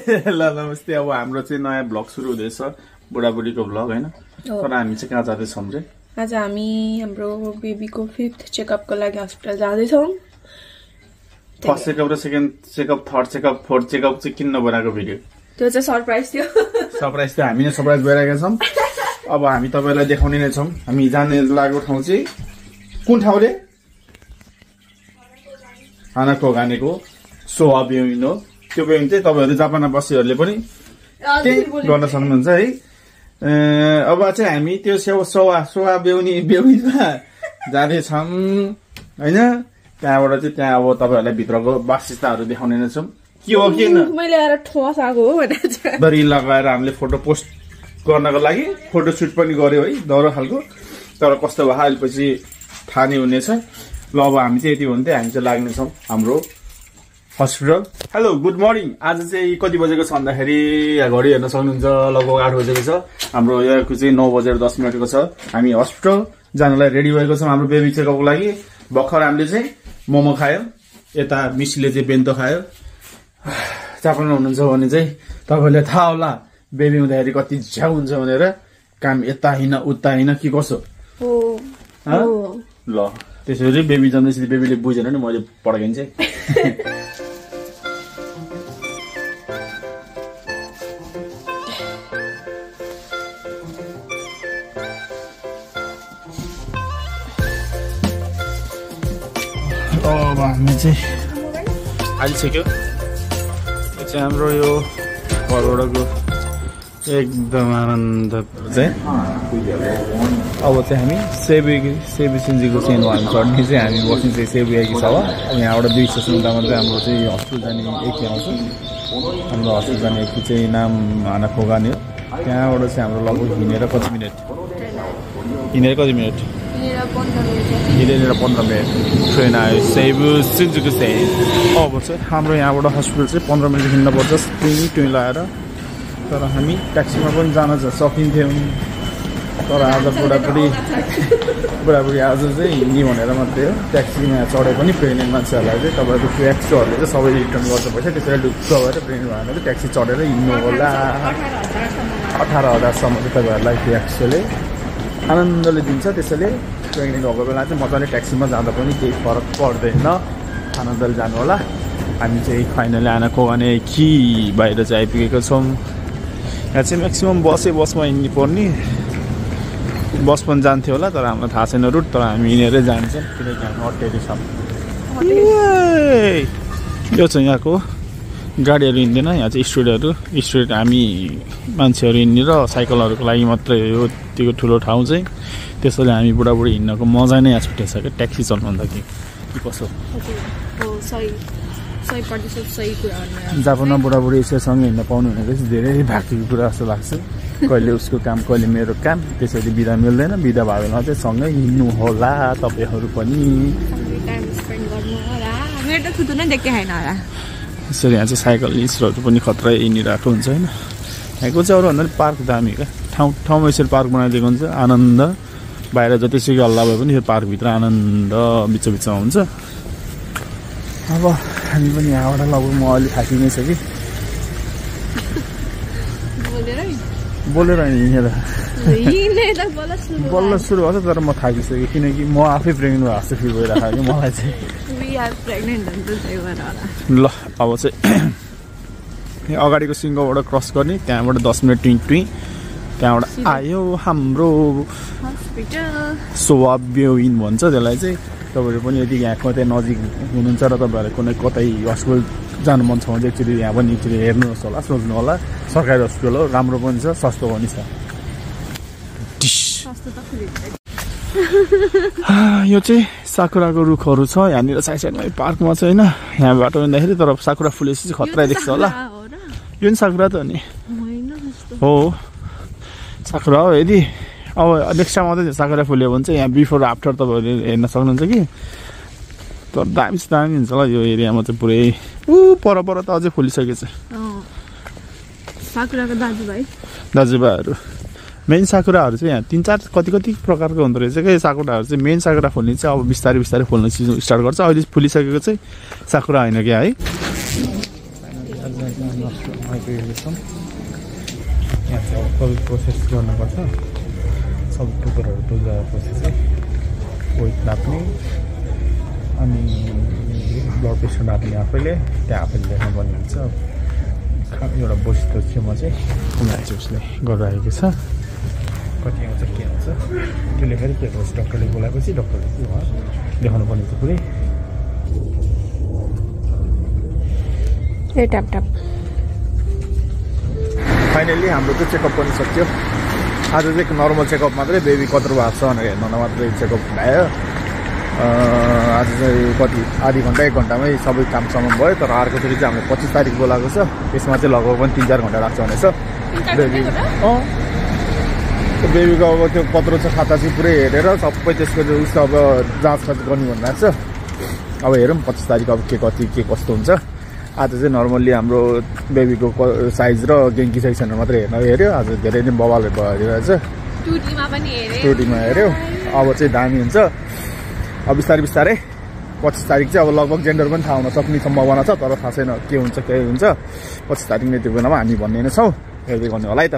ल नमस्ते। अब हाम्रो चाहिँ नयाँ ब्लग सुरु हुँदैछ, बुढाबुढीको ब्लग हैन। तर हामी चाहिँ कहाँ जाँदैछौँ रे? आज हामी हाम्रो बेबीको 5th चेकअपको लागि हस्पिटल जाँदैछौँ। फर्स्ट चेकअप र second checkup, third checkup, fourth checkup चाहिँ किन नबनाएको भिडियो? त्यो चाहिँ सरप्राइज थियो। सरप्राइज थियो, हामी नै सरप्राइज भइरहेका छौँ। अब हामी तपाईलाई देखाउने नै छौँ। हामी जाने लागेको ठाउँ चाहिँ कुन ठाउँ रे? खानाको गानेको सोवा बेउन हो। त्यो बेउन चाहिँ तपाईहरु जापानमा बसेहरूले पनि त्यही गर्न सक्नुहुन्छ है। अब चाहिँ हामी त्यो सोवा बेउनीमा जाँदैछौँ हैन। त्यहाँबाट चाहिँ त्यहाँ अब तपाईहरुलाई भित्रको वास्तुताहरू देखाउने नै छौँ। के हो किन मैले आएर ठोस आएको हो भनेर दरी लगाएर हामीले फोटो पोस्ट गर्नको लागि फोटो सुट पनि गर्यो है, दौरो खालको। तर कस्तो भयो अहिलेपछि थाहा नै हुनेछ। ल अब हामी चाहिँ यति भन्दै हामी चाहिँ लाग्नेछौँ हाम्रो हस्पिटल। Hello good morning. आज चाहिँ कति बजेको छ भन्दाखेरि घडी हेर्न सक्नुहुन्छ, लगभग 8 बजेको छ। हाम्रो यहाँको चाहिँ 9:10 छ। हामी हस्पिटल जानलाई रेडी भएको छौँ हाम्रो बेबी चेकअपको लागि। भर्खर हामीले चाहिँ मोमो खायो, यता मिसले चाहिँ बेन्तो खायो। जापानमा हुनुहुन्छ भने चाहिँ तपाईँलाई थाहा होला बेबी हुँदाखेरि कति झ्याउ हुन्छ भनेर। काम यता हिँड उता हिँड के कसो ल। त्यसरी बेबी जन्मेपछि बेबीले बुझेन नि मैले पढाइन्छ। अब हामी चाहिँ आइसक्यो। यो चाहिँ हाम्रो यो घरबाटको एकदम आनन्द चाहिँ। अब चाहिँ हामी सेबुसिन्जीको चाहिँ हामी चढ्ने चाहिँ हामी बस्ने चाहिँ सेबुयाकी छ। यहाँबाट 2 स्टेसन उतामा चाहिँ हाम्रो चाहिँ हस्पिटल जाने एकी आउँछ। हाम्रो हस्पिटल जाने एकी चाहिँ नाम हानाखोगाने हो। त्यहाँबाट चाहिँ हाम्रो लगभग हिँडेर कति मिनट? हिँडेर कति मिनट? हिँडेर 15 मिनट ट्रेन आयो सेबुसिन्जीको चाहिँ। अब चाहिँ हाम्रो यहाँबाट हस्पिटल चाहिँ 15 मिनट हिँड्नुपर्छ ट्रेन लगाएर। तर हामी ट्याक्सीमा पनि जान सकिन्थ्यौँ। तर आज बुढाबुढी आज चाहिँ हिँड्ने भनेर मात्रै हो। ट्याक्सीमा चढे पनि प्रेग्नेन्ट मान्छेहरूलाई चाहिँ तपाईँको ट्याक्सीहरूले चाहिँ सबै रिटर्न गर्छ पैसा। त्यसरी ढुक्क भएर प्रेग्नेन्ट भएर चाहिँ ट्याक्सी चढेर हिँड्नु होला। 18,000सम्म चाहिँ तपाईँहरूलाई ट्याक्सीले आनन्दले दिन्छ। त्यसैले प्रेग्नेन्ट भएको बेला चाहिँ मजाले ट्याक्सीमा जाँदा पनि केही फरक पर्दैन, आनन्दले जानु होला। हामी चाहिँ फाइनली हानाखोगाने कि बाहिर चाहिँ आइपुगेको छौँ। यहाँ चाहिँ म्याक्सिमम् बसमा हिँड्नु पर्ने। बस पनि जान्थ्यो होला तर हामीलाई थाहा छैन रुट। तर हामी हिँडेरै जान्छौँ किनकि हामी अटेरी छौँ। यो चाहिँ यहाँको गाडीहरू हिँड्दैन। यहाँ चाहिँ स्टुडेन्ट हामी मान्छेहरू हिँड्ने र साइकलहरूको लागि मात्रै हो त्यो ठुलो ठाउँ चाहिँ। त्यसैले हामी बुढाबुढी हिँड्नको मजा नै यहाँ छुट्टै छ क्या ट्याक्सी चल्नुभन्दा के कसो। जापानमा बुढाबुढी यसैसँग हिँड्न पाउनु भनेको चाहिँ धेरै भाग्यको कुरा जस्तो लाग्छ। कहिले उसको काम कहिले मेरो काम, त्यसैले बिदा मिल्दैन। बिदा भयो भने चाहिँ सँगै हिँड्नु होला तपाईँहरू पनि। यसरी यहाँ चाहिँ साइकलिस्टहरू पनि खतरै हिँडिरहेको हुन्छ होइन। यहाँको चाहिँ अरूभन्दा पनि पार्क दामी क्या। ठाउँमा यसरी पार्क बनाइदिएको हुन्छ। आनन्द बाहिर जतिसुकै हल्ला भए पनि यो पार्कभित्र आनन्द बिचमा हुन्छ। अब हामी पनि यहाँबाट लगभग म अलि थाकि नै छ कि बोलेर हिँडेर बल्ल सुरु भएको छ। तर म थाकिसकेँ किनकि म आफै प्रेग्नेन्ट भएको जस्तो फिल भइरहेको कि मलाई चाहिँ। ल अब चाहिँ अगाडिको सिङ्गोबाट क्रस गर्ने, त्यहाँबाट 10 मिनट टुइङ त्यहाँबाट आयो हाम्रो सोवा बेउन भन्छ त्यसलाई चाहिँ। तपाईँहरू पनि यदि यहाँ कतै नजिक हुनुहुन्छ र तपाईँहरू कुनै कतै हस्पिटल जानु मन छ भने चाहिँ एक्चुली यहाँ पनि एक्चुली हेर्नुहोस् होला, सोच्नु होला। सरकारी हस्पिटल हो, राम्रो पनि छ, सस्तो पनि छ। यो चाहिँ साकुराको रुखहरू छ यहाँनिर साइडमा पार्कमा चाहिँ होइन। यहाँबाट हिँड्दाखेरि तर साकुरा फुलेपछि चाहिँ खतरा देख्छ होला। यो पनि साकुरा त हो नि, हो साकुरा हो। यदि अब नेक्स्ट टाइम आउँदै साकुरा फुल्यो भने चाहिँ यहाँ बिफोर आफ्टर तपाईँहरूले हेर्न सक्नुहुन्छ कि। तर दामी हुन्छ होला यो एरियामा चाहिँ पुरै। पर त अझै फुलिसकेको छ साकुराको दाजुभाइहरू। मेन साकुराहरू चाहिँ यहाँ 3-4 कति प्रकारको हुँदो रहेछ क्या। साकुराहरू चाहिँ मेन साकुरा फुल्ने चाहिँ अब बिस्तारै फुल्न स्टार्ट गर्छ। अहिले फुलिसकेको चाहिँ साकुरा होइन क्या है। आइपुगेको छौँ। यहाँ चाहिँ अब सबै प्रोसेस गर्नुपर्छ। सबै पेपरहरू बुझाएपछि चाहिँ वेट नाप्ने अनि ब्लड प्रेसर नाप्ने आफैले त्यहाँ आफैले लेख्नुपर्ने हुन्छ। एउटा बसितो छेउमा चाहिँ उनीहरू चाहिँ उसले गरिरहेको छ। कति आउँछ के आउँछ त्यो लेखेर के गर्छ डक्टरले बोलाएपछि डक्टरले के भयो देखाउनु पर्ने थियो पुरै। फाइनल्ली हाम्रो चाहिँ चेकअप पनि सक्यो। आज चाहिँ नर्मल चेकअप मात्रै बेबी कत्रो भएको छ भनेर हेर्न मात्रै चेकअप भयो। आज चाहिँ कति आधी घन्टा 1 घन्टामै सबै कामसम्म भयो। तर अर्कोचोटि चाहिँ हामीले 25 तारिक बोलाएको छ। त्यसमा चाहिँ लगभग पनि 3-4 घन्टा लाग्छ भनेछ बेबी। बेबीको अब त्यो कत्रो छ खाता चाहिँ पुरै हेरेर सबै त्यसको उसको अब जाँच गर्ने भन्नुभएको छ। अब हेरौँ 25 तारिक अब के कति के कस्तो हुन्छ। आज चाहिँ नर्मल्ली हाम्रो बेबीको साइज र गेङ्की साइज भनेर मात्रै हेऱ्यो। आज धेरै नै बवालहरू भइरहेछ। टुटीमा हेऱ्यो। अब चाहिँ दामी हुन्छ। अब बिस्तारै 25 तारिक चाहिँ अब लगभग जेन्डर पनि थाहा हुन सक्ने सम्भावना छ। तर थाहा छैन के हुन्छ के हुन्छ। 25 तारिक नै त्यो बेलामा हामी भन्ने नै छौँ। हेर्दै गर्ने होला है त।